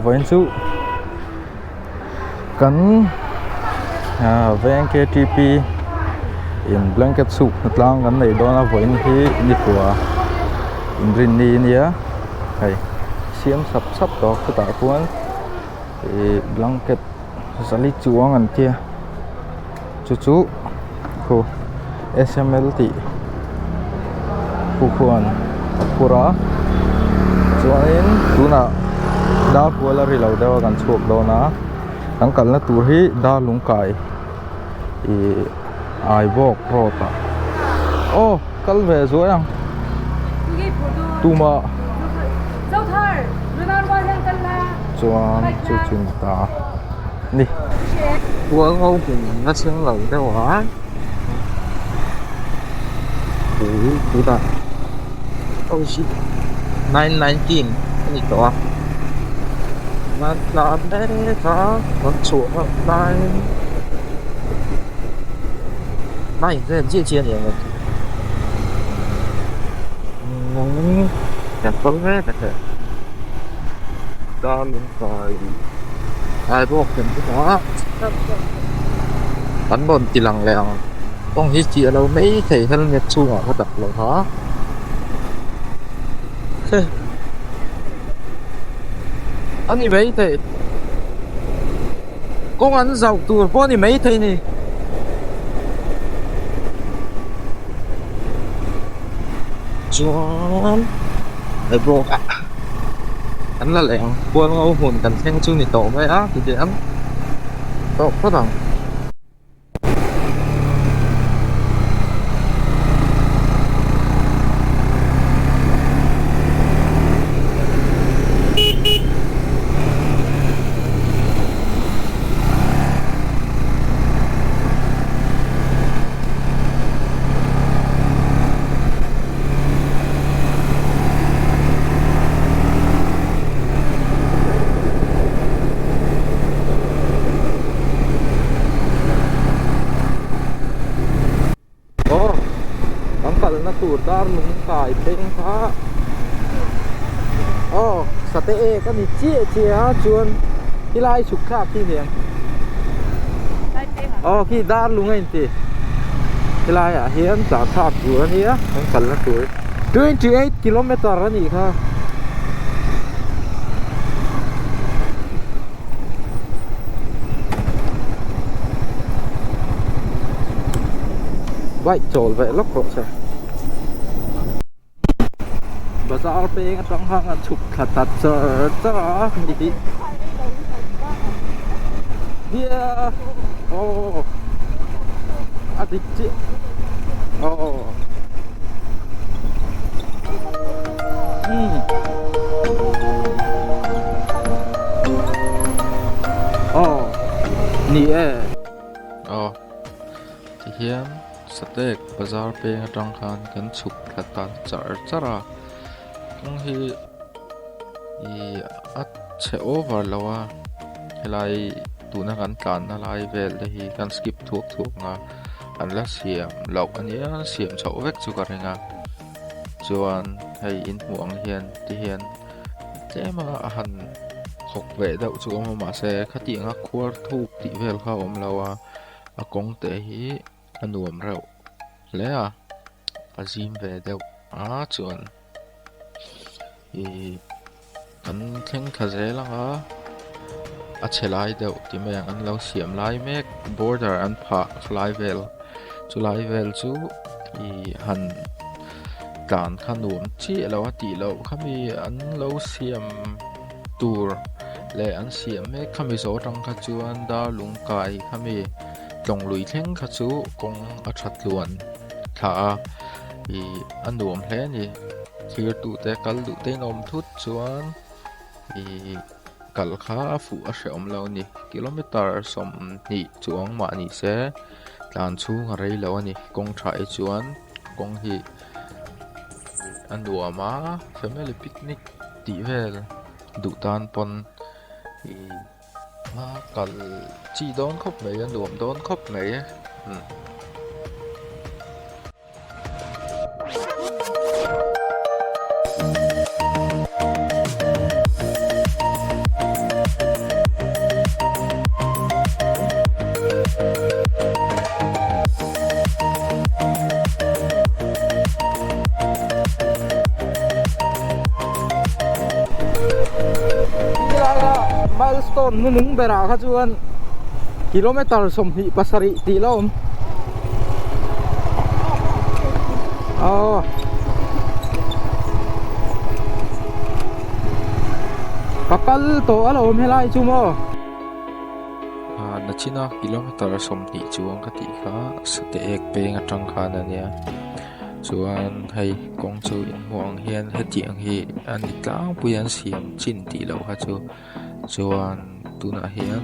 Vawiin chu kan ah veng ktp in blanket soup hnatlang kan nei dawn a vawiin hi nikua inrinni ania hei siam sap sap tawh chutah chuan ih blanket zali chuang an tia chu chu khu sml tih khu khuan a phur a chuanin tunah dar kual a ri lo deuh a kan chhuak dawn a kan kalna tur hi dar lungkai ih Aibawk road ah aw kal ve zuai ang tumah chuan chu chu ni ta a ni. Kual ngo hmun a thleng lo deuh a ui tunah oh shit 9:19 a ni tawh a tlan mek a kan chhuah hman laiin nine vel chiah chiah a ni ang kan kal mek a dar lungkai ai bawk kan bulah an rawn ti lang leh ang kawng hi chiah lo mai thei helmet chhungah ka dah lo ha. A ni maithei kawng an zauh tur pawh a ni maithei ni chuan he bawk ah an la leh ang khual ngo hmun kan thleng chu ni tawh mai a tihian tawk phawt ang. Aw kan kalna tur dar lung kai pheng kha aw sate ek a ni chiah chiah a chuan helai chhuk thlak khi aniang aw khi dar lung a inti helai ah hian tlan thlak tur a nia kan kalna tur 28 kilometer a nih kha. Bike chawl ve lawk rawh se bazar peng atang khan a chhuk thla ta char char a ni hi nia aw a dik chiah aw. Aw ni e aw tihian satek bazar peng atang khan kan chhuk thla ta char char a kawng hi ih a chhe over lo a helai tuna kan tlanna lai vel te hi kan skip thuak thuak ang a an la siam loh ania siam chhoh vek chu ka ring a. Chuan hei in hmuh ang hian ti hian tlem a a han khawk ve deuh chu awm a mahse khatiang anga khuar thuk tih vel kha a awm lo a a kawng te hi a nuam reuh hle a a zim ve deuh a chuan ihh kan thleng thla zel ang a a chhe lai deuh ti mai ang an lo siam lai mek border an phah khalai vel chulai vel chu ih han tlan kha nuam chiah lo a tih loh khami an lo siam tur leh an siam mek khami zawh atang kha chuan dar lung kai khami tlawng lui thleng kha chu kawng a tha tluan thla a ih a nuam hle a ni. Thlir duh te kal duh te in awm thut chuan ih kal kha a fuh a hrehawm lo a ni kilometer 20 chuang mah ni se tlan chhung a rei lo a ni kawng tha hi chuan kawng hi a nuam a family picnic tih vel duh tan pawn ih a kal chi dawn khawp mai a nuam dawn khawp mai umm. Tilaia milestone hnunung berah kha chuan kilometer 27 tih la awm. Aw. Ka kal tawh alawm helai chu maw. Nachina kilometer 20 chuang ka tih kha sate ek peng atang khan a nia. Chuan hei kawng chu inhmuh ang hian hetiang hi a ni tlangpui an siam chin tih loh kha chu chuan tunah hian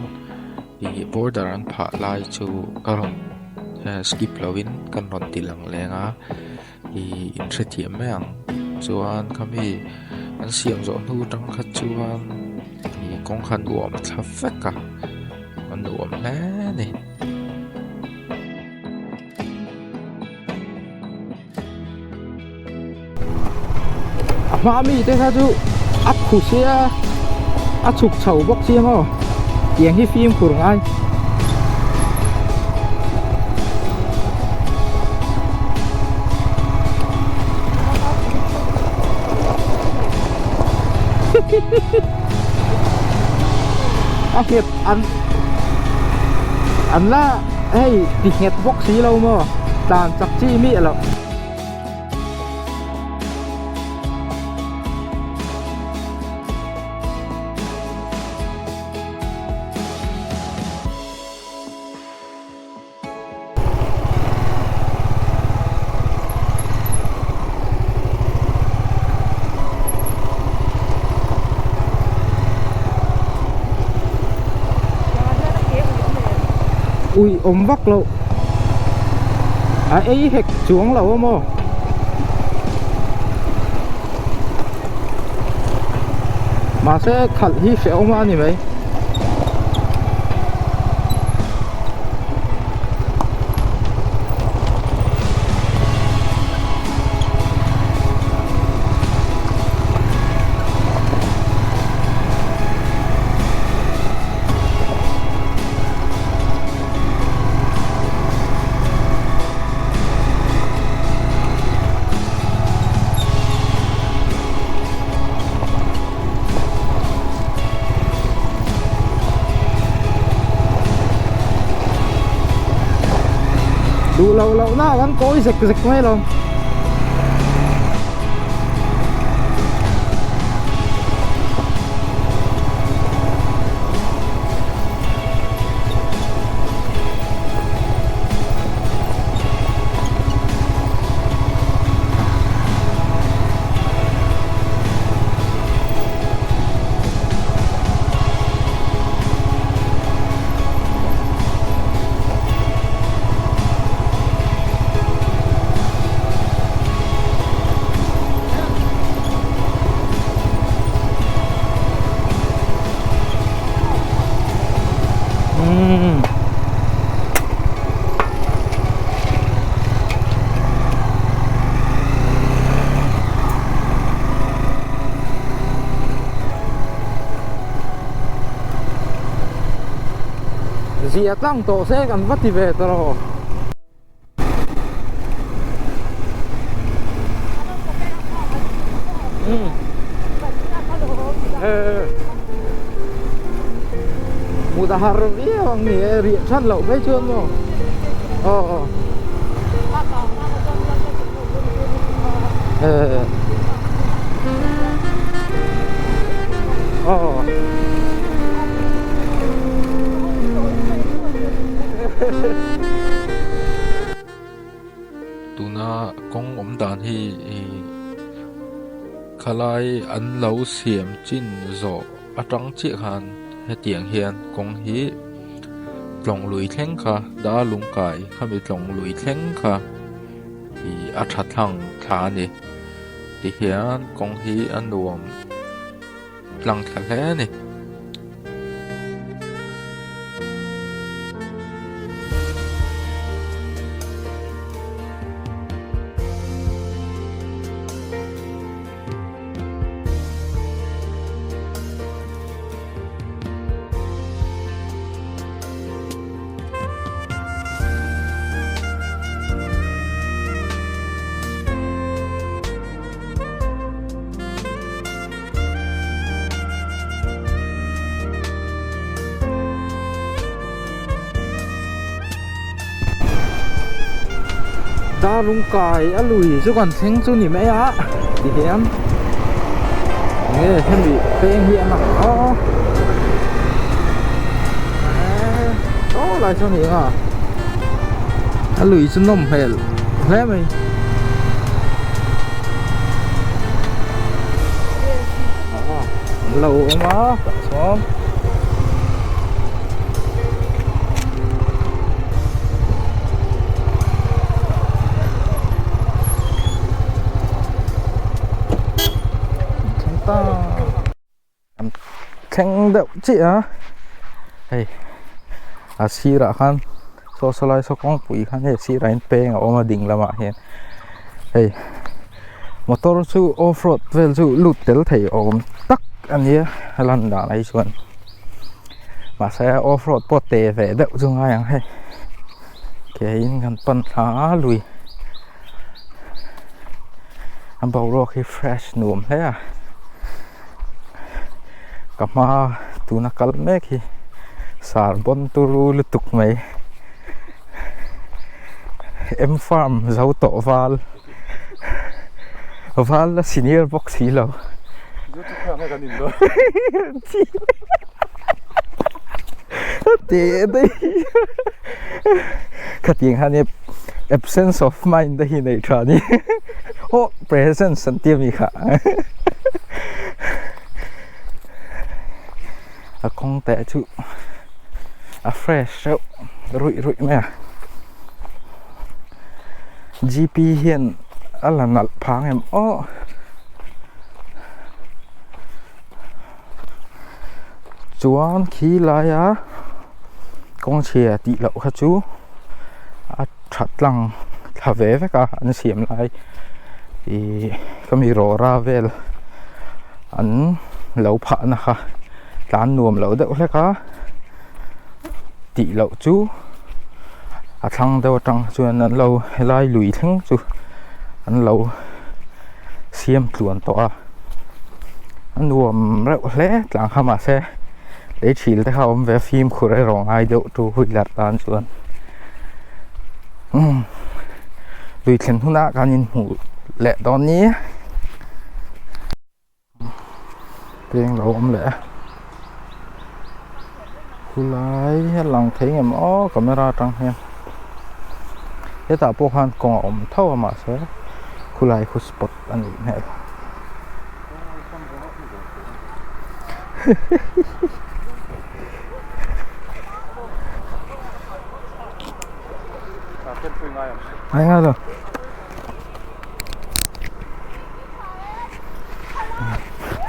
ih border an phah lai chu ka rawn skip lovin kan rawn ti lang leng a ih in hrethiam mai ang chuan khami an siam zawh hnu atang kha chuan ih kawng kha nuam thla vek a a nuam hle a ni. A hma mi te kha chu a khu sia a chhuk chho bawk sia maw tiang hi fimkhur ngai. A nghet an an la hei ti nghet bawk si lo maw tlan chak chi miah loh. Ui awm vak loh a ei hek chuang lo a maw mahse khalh hi hrehawm a ni mai. Duh loh loh na kan kawi zek zek mai lo. Zia tlang tawh se kan va ti ve ta lo. Mut a har viau ang ni e riah that loh mai chuan maw aw aw aw Tuna kawng awm dan hi ih khalai an lo siam chin zawh atang chiah khan hetiang hian kawng hi tlawng lui thleng kha dar lungkai khami tlawng lui thleng kha ih a tha thlang thla a ni tihian kawng hi a nuam tlang thla hle a ni. Darlung kai a lui chu kan thleng chu ni mai a ti hian enge hemi peng hi a lang a saw lai saw ni ang a a lui chu nawm hmel hle mai. An lo awm a tah chuan. Thleng deuh chiah a hei a sirah khan saw saw lai saw kawngpui khan hei a sirah hian peng a awm a ding lamah hian hei motor chu off road vel chu lut tel thei awm tak a nia a lan dan ah hi chuan mahse off road pawh te ve deuh chu ngai ang hei ke in kan pan thla a lui a boruak hi fresh nuam hle a ka hma tuna kal mek hi sar bawn turu lutuk mai M farm zo tawh val val la senior bawk si lo khatiang khan e absence of mind a hi nei tha ni aw presence an tia mi kha a kawng teh chu a fresh reuh ruih ruih mai a G_p hian a la nalh phang em aw. Chuan khi laia kawng chhia tih loh kha chu a tha tlang thla ve vek a an siam lai ihh ka mi rawra vel an lo phah na kha tlan nuam loh deuh hlek a tih loh chu a thlang deuh atang chuan an lo helai lui thleng chu an lo siam tluan tawh a. A nuam reuh hle tlang kha mahse lei thil te kha a awm ve a fimkhur erawh ngai deuh tu huilar tan chuan umm lui thlen hunah kan inhmuh leh dawn ni peng lo awm leh a khulai a lang thei ngem aw camera atang hian hetah pawh khan kawng a awm tho a mahse khulai khu spot a nih hmel. Ngai ngai lo.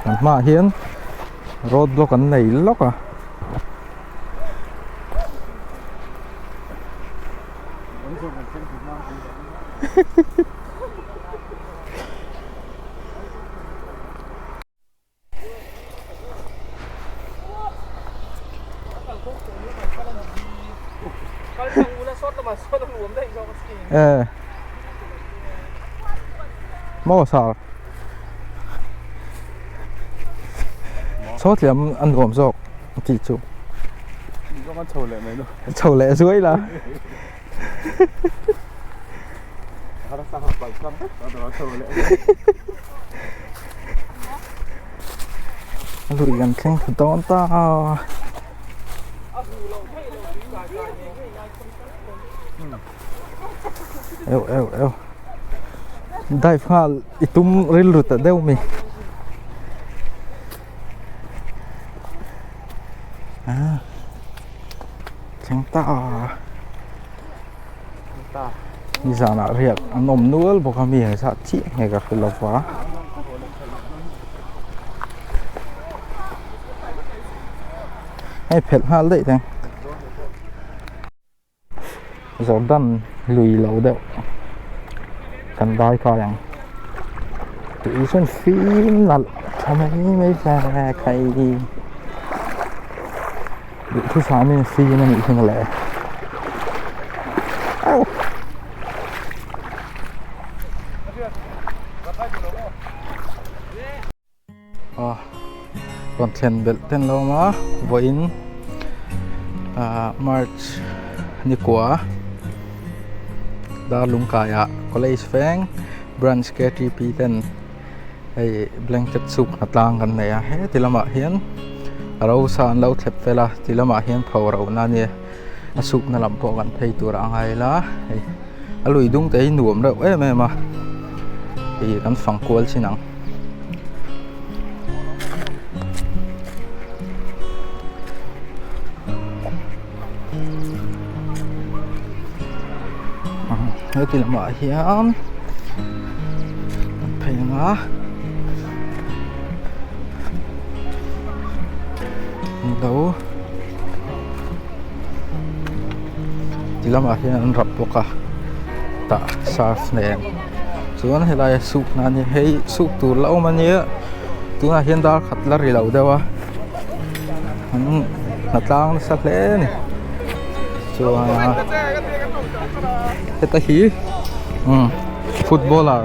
Kan hmaah hian road block an nei lawk a. Ờ Maw sar Saw tliam an nuam zawk tih chu Chho leh zuai la. Lui kan thleng thla dawn ta a. Eu eu eu dive nghal i tum rilru ta deuh mi. Thleng ta nizanah riak an awm nual bawk a mi ang zah chiah nge ka hre lova. Hei phelh nghal daih teng. Jordan lui lo deuh kan dai kai ang tui chuan fim nalh tha mai mai hle khai duhthusam in fim a nih hi mawle au aw rawn thlen belh ten lo awm a vawiin ah march ni kua darlung kaiah. College veng branch K T P ten hei blanket suk hna tlang kan nei a heti lamah hian a rosa an lo thlep fel a ti lamah hian pho ro na ania a sukna lam pawh kan phei tur a ngai la hei a lui dung te hi nuam reuh em em a ih kan fang kual chin ang. Heti lamah hian kan phei ang a an lo ti lamah hian an rap bawk a tah surf nen chuan helai a suk na a ni hei suk tur la awm a nia tunah hian dar khat la ri lo deuh a. An hnatlang nasa hle a ni chuan heta hi umm footballer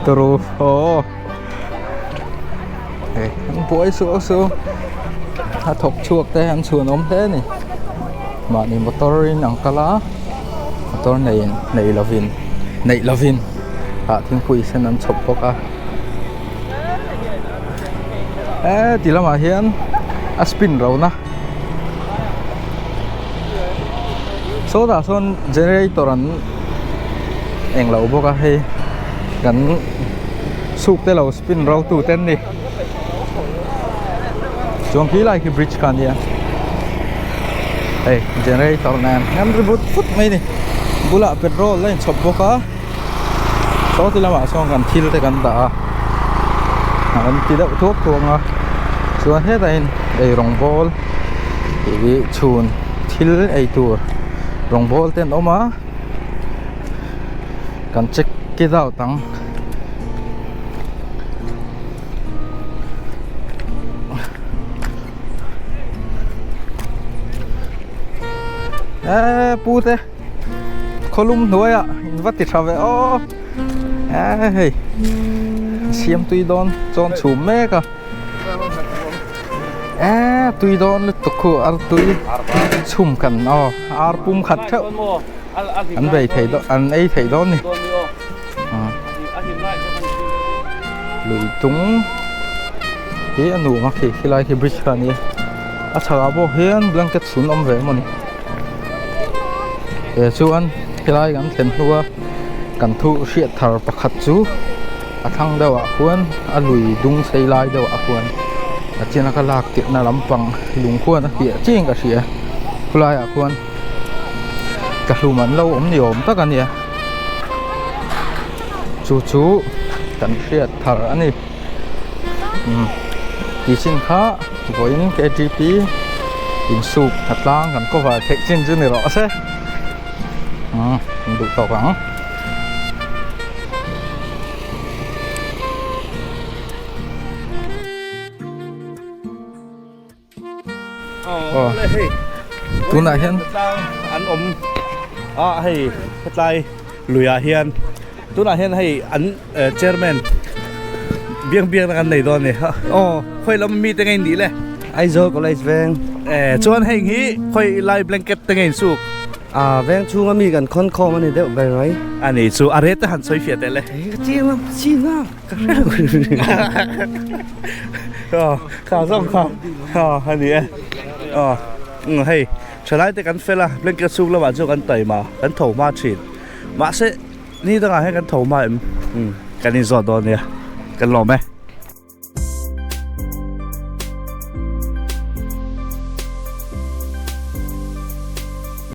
turu aw hei an buai suau suau a thawk chhuak te an chhuan awm hle a ni mahni motor in an kal a motor nei nei lovin neih lovin ah thingpui sen an chhawp bawk a. Eee ti lamah hian a spin ro na sawtah sawn generator an englo bawk a hei kan suk te lo spin ro tu te an ni chuan khi lai khi bridge kha a nia hei generator nen an ri vut vut mai a ni bulah petrol a inchhawp bawk a. Saw ti lamah sawn kan thil te kan dah a an ti deuh thuak thuak a chuan hetah hian eirawng bawl ih chhun thil ei tur rawng bawl te an awm a kan check it out ang. Eee pu te. Khawlum hnuaiah in va ti tha ve aw eee hei siam tui dawn chuan chhum mek a eee tui dawn lutuk khu ar tui chhum kan aw ar pum khat theuh an bei thei dawn an ei thei dawn a ni lui tung hi a nuam a khi khilai khi bridge kha a nia a chhakah pawh hian blanket sun awm ve emaw ni. He chuan helai kan thlen hnu a kan thu hriat thar pakhat chu a thlang deuh ah khuan a lui dung sei lai deuh ah khuan a china ka lak tirh na lampang lung khuan a piah chiang ka hria khulai ah khuan ka hlum an lo awm ni awm tak a nia chu chu kan hriat thar a ni umm tih chin kha. Vawiin K T P insuk a tlang kan cover theih chin chu ni rawh se umm an duh tawk ang. Aw tunah hian an awm a hei hetlai luiah hian tunah hian hei an Chairman biang biang na kan nei dawn ni aw khawi lam mi te ngei nih le Aizawl College veng eh chuan heng hi khawi lai blanket te ngei suk a veng chhunga mi kan khawn khawm ani deuh ber mai ani chu a rate han sawi fiah teh le ka chiang lam chiang lam ka hre lo aw kha zawng kha aw ani e aw hei thalai te kan fel a blanket suk lamah chu kan taima kan tho hma thin mahse Ni dangah hian kan tho hma em? Kan inzawt dawn nia, kan lawm e.